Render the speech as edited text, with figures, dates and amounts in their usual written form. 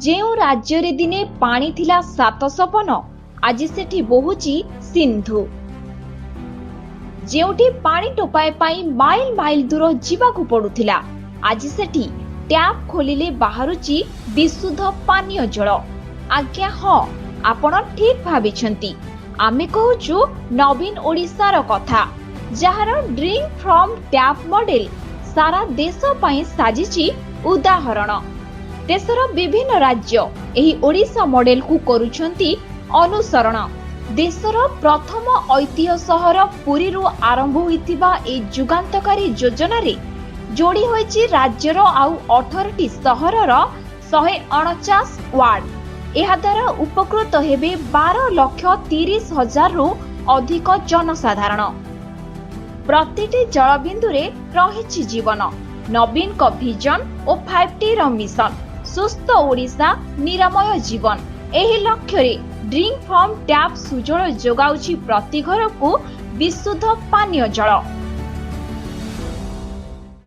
ଯେଉଁ ରାଜ୍ୟରେ ଦିନେ ପାଣି ଥିଲା ସାତ ସପନ, ଆଜି ସେଠି ବହୁଛି ସିନ୍ଧୁ। ଯେଉଁଠି ପାଣି ଟୋପାଏ ପାଇଁ ମାଇଲ ମାଇଲ ଦୂର ଯିବାକୁ ପଡୁଥିଲା, ଆଜି ସେଠି ଟ୍ୟାପ୍ ଖୋଲିଲେ ବାହାରୁଛି ବିଶୁଦ୍ଧ ପାନୀୟ ଜଳ। ଆଜ୍ଞା ହଁ, ଆପଣ ଠିକ୍ ଭାବିଛନ୍ତି। ଆମେ କହୁଛୁ ନବୀନ ଓଡ଼ିଶାର କଥା, ଯାହାର ଡ୍ରିଙ୍କ ଫ୍ରମ୍ ଟ୍ୟାପ୍ ମଡେଲ ସାରା ଦେଶ ପାଇଁ ସାଜିଛି ଉଦାହରଣ। ଦେଶର ବିଭିନ୍ନ ରାଜ୍ୟ ଏହି ଓଡ଼ିଶା ମଡେଲକୁ କରୁଛନ୍ତି ଅନୁସରଣ। ଦେଶର ପ୍ରଥମ ଐତିହ୍ୟ ସହର ପୁରୀରୁ ଆରମ୍ଭ ହୋଇଥିବା ଏହି ଯୁଗାନ୍ତକାରୀ ଯୋଜନାରେ ଯୋଡ଼ି ହୋଇଛି ରାଜ୍ୟର ଆଉ 18ଟି ସହରର 149 ୱାର୍ଡ। ଏହାଦ୍ୱାରା ଉପକୃତ ହେବେ 12 ଲକ୍ଷ 30 ହଜାରରୁ ଅଧିକ ଜନସାଧାରଣ। ପ୍ରତିଟି ଜଳବିନ୍ଦୁରେ ରହିଛି ଜୀବନ। ନବୀନଙ୍କ ଭିଜନ ଓ 5Tର ମିଶନ, ସୁସ୍ଥ ଓଡ଼ିଶା, ନିରାମୟ ଜୀବନ। ଏହି ଲକ୍ଷ୍ୟରେ ଡ୍ରିଙ୍କ ଫ୍ରମ୍ ଟ୍ୟାପ୍ ସୁଜଳ ଯୋଗାଉଛି ପ୍ରତି ଘରକୁ ବିଶୁଦ୍ଧ ପାନୀୟ ଜଳ।